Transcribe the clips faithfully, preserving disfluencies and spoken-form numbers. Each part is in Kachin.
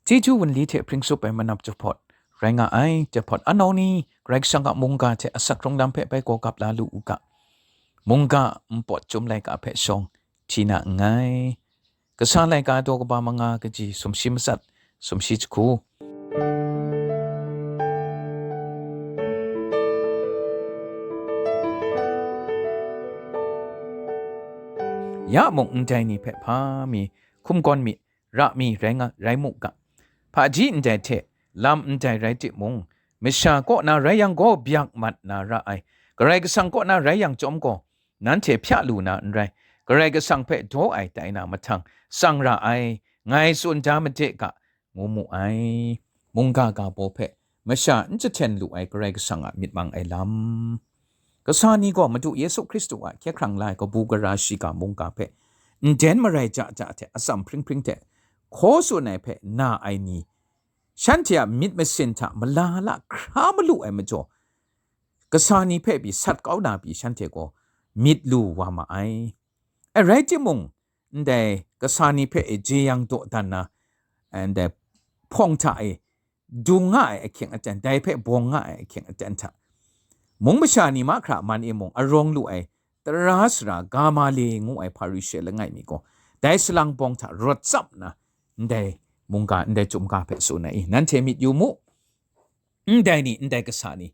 Chyeju wunli hte hpring tsup ai manap jahpawt rai nga ai. Jahpawt anau ni, Karai Kasang a mungga hte asak hkrung lam hpe bai gaw gap la lu u ga. Mungga npawt chyum laika hpe shawng hti na nngai. Kasa laika daw kaba manga kaji sumshi matsat, sumshi jahku. Ya mung ndai ni hpe hpa mi, hkum gawn mi, ra mi rai nga, rai mu ga. Hpaji ndai hte lam ndai rai timung, masha kaw na rai yang gaw byak mat na ra ai, Karai Kasang kaw na rai yang chyawm gaw, nanhte hpya lu na n rai. Karai Kasang hpe daw ai tai na mahtang, tsang ra ai, ngai tsun da made ga, ngu mu ai. Mungga ga baw hpe masha n jahten lu ai Karai Kasang a myit mang ai lam. Kasa ni gaw Madu Yesu Hkristu a hkye hkrang la ai kabu gara shiga mungga hpe nden marai ja ja hte atsam hpring hpring hte hkaw tsun ai hpe na ai ni, shanhte a myit masin hta malala hkra malu ai majaw, kasa ni hpe pyi sat kau na pyi shanhte gaw myit lu wa ma ai. Ai rai timung, ndai kasa ni hpe e jeyang dawdan na, ndai hpawng hta e dung nga ai ahkying aten, dai hpe bawng nga ai ahkying aten hta, mung masha ni mahkra man e mung arawng lu ai tara sara Gamale ngu ai Hparishe langai mi gaw, dai salang bawng hta rawt tsap nna, ndai mungga, ndai chyum ga hpe tsun ai, nanhte myit yu mu, ndai ni, ndai kasa ni,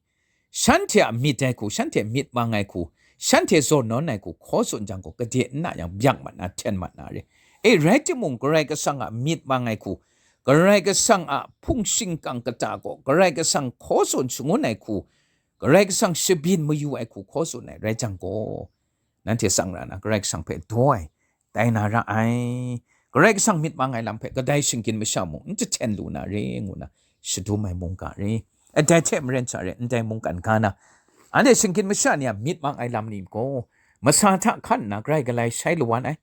shanhte a myit ai hku, shanhte myit mang ai hku, shanhte zawn nawn ai hku hkaw tsun jang gaw, gade n na yang, byak mat na, hten mat na re. E, rai timung, Karai Kasang a myit mang ai hku, Karai Kasang a hpung shingkang kata gaw, Karai Kasang hkaw tsun shangun ai hku, Karai Kasang shabyin mayu ai hku hkaw tsun ai rai jang gaw, nanhte tsang ra na, Karai Kasang hpe daw ai, tai na ra ai. Karai Kasang myit mang ai lam hpe kadai shinggyim masha mung n jahten lu na re, ngu na shadum ai mungga re. Dai hte maren sha re, ndai mungkan ga na, anhte shinggyim masha ni a myit mang ai lam ni gaw, masa hta hkan nna grai galai shai lawan ai.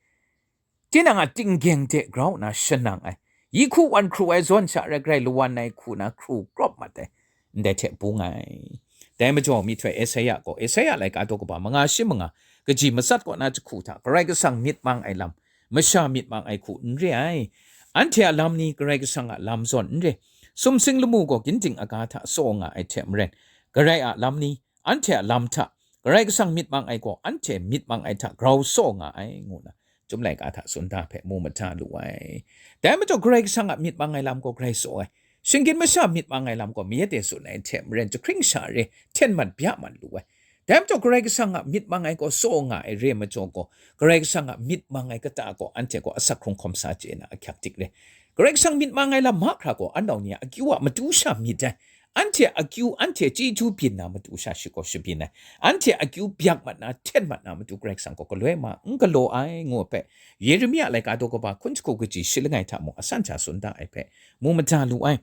Tinang a tinggyeng de grau nna shanang ai. Yi hku wan hkru ai zawn sha rai grai lawan ai hku na hkru krawp mat ai. Ndai hte bung ai. Dai majaw, myihtoi Esaia gaw, Esaia laika daw kaba manga shi manga, kaji matsat kaw na jahku hta, Karai Kasang myit mang ai lam, masha myit mang ai hku n re ai. Anhte a lam ni Karai Kasang a lam zawn n re. Sumsing lamu gaw ginding aga hta tsaw nga ai hte maren, Karai a lam ni anhte a lam hta Karai Kasang myit mang ai gaw, anhte myit mang ai hta grau tsaw nga ai, ngu na, Chyum laika hta tsun da hpe mu mada lu ai. Dai majaw, Karai Kasang a myit mang ai lam gaw grai tsaw ai. Shinggyim masha myit mang ai lam gaw mayat e tsun ai hte maren, jahkring sha re, hten mat bya mat lu ai. Dai majaw, Karai Kasang a myit mang ai gaw tsaw nga ai re majaw gaw, Karai Kasang a myit mang ai kata gaw anhte gaw asak hkrung hkawm sa chye na ahkyak dik re. Karai Kasang myit mang ai lam mahkra gaw, anau ni a akyu a matu sha myit ai. Anhte akyu, anhte chyeju byin na matu sha shi gaw shabyin ai. Anhte akyu byak mat na, hten mat na matu Karai Kasang gaw galoi ma n galaw ai, ngu ai hpe, Yeremia laika daw kaba hkun jahku kaji shi langai hta mung asan sha tsun da ai hpe, mu mada lu ai.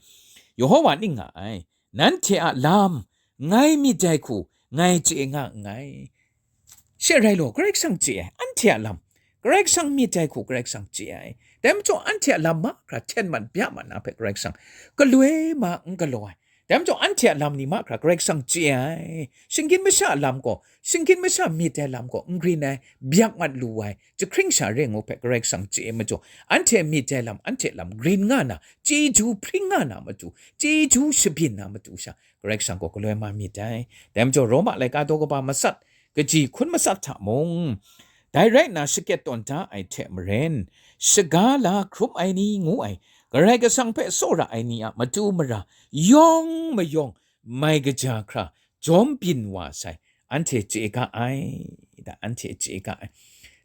Yehowa ning nga ai. Nanhte a lam, ngai myit ai hku, ngai chye nga nngai. She rai law, Karai Kasang chye ai, anhte a lam, Karai Kasang myit ai hku Karai Kasang chye ai. Dai majaw, anhte a lam mahkra hten mat bya mat na hpe Karai Kasang galoi ma n galaw ai. Dai majaw, anhte a lam ni mahkra Karai Kasang chye ai. Shinggyim masha a lam gaw, shinggyim masha myit ai lam gaw n grin ai, byak mat lu ai, jahkring sha re ngu hpe Karai Kasang chye ai majaw, anhte myit ai lam, anhte lam grin nga na, chyeju hpring nga na matu, chyeju shabyin na matu sha, Karai Kasang gaw galoi ma myit ai. Dai majaw, Roma laika daw kaba matsat, kaji hkun matsat hta mung, dai rai nna, shakyet tawn da ai hte maren, shaga la hkrum ai ni ngu ai, Karai Kasang hpe tsawra ai ni a matu mara yawng mayawng mai kaja hkra jawm byin wa sai, anhte chye ga ai, da, anhte chye ga ai.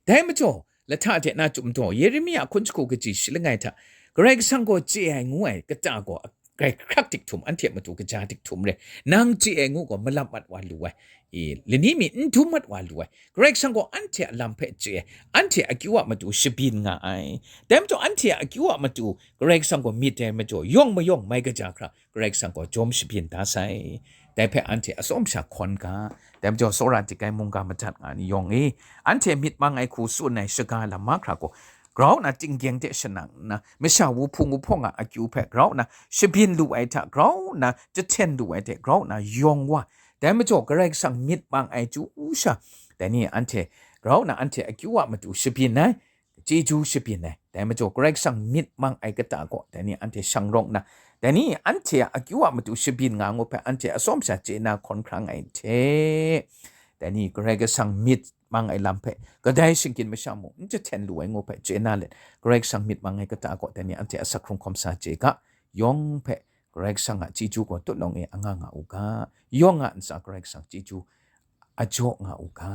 Dai majaw, lahta de na Chyum daw, Yeremia hkun jahku kaji shi langai hta, Karai Kasang gaw chye ai ngu ai kata gaw, grai hkrak dik htum, anhte matu kaja dik htum re, nang chye ai ngu gaw, malap mat wa lu ai, i, lani mi n dum mat wa lu ai. Karai Kasang gaw anhte a lam hpe chye ai, anhte akyu a matu shabyin nga ai. Dai majaw, anhte a akyu a matu Karai Kasang gaw myit ai majaw, yawng mayawng mai kaja hkra Karai Kasang gaw jawm shabyin da sai. Dai hpe anhte atsawm sha hkawn ga. Dai majaw, tsawra dik ai mungga madat nga ni yawng e, anhte myit mang ai hku tsun ai shaga lam mahkra gaw, grau nna tinggyeng de shanang nna, masha wuhpung wuhpawng a akyu hpe grau nna shabyin lu ai hta, grau nna jahten lu ai hte grau nna yawng wa. Dai majaw, Karai Kasang myit mang ai chyu sha, dai ni anhte grau nna anhte akyu a matu shabyin ai. chyeju shabyin ai. Dai majaw Karai Kasang myit mang ai kata kaw, dai ni anhte shang rawng nna, dai ni anhte a akyu a matu shabyin nga ngu hpe anhte atsawm sha chye na hkawn hkrang ai hte, dai ni Karai Kasang myit mang ai lam hpe kadai shinggyim masha mung n jahten lu ai ngu hpe chye na let, Karai Kasang myit mang ai kata kaw, dai ni anhte asak hkrung hkawm sa chye ga, yawng hpe Karai Kasang a chyeju gaw tutnawng e anga nga u ga, yawng a ntsa Karai Kasang chyeju a jaw nga u ga.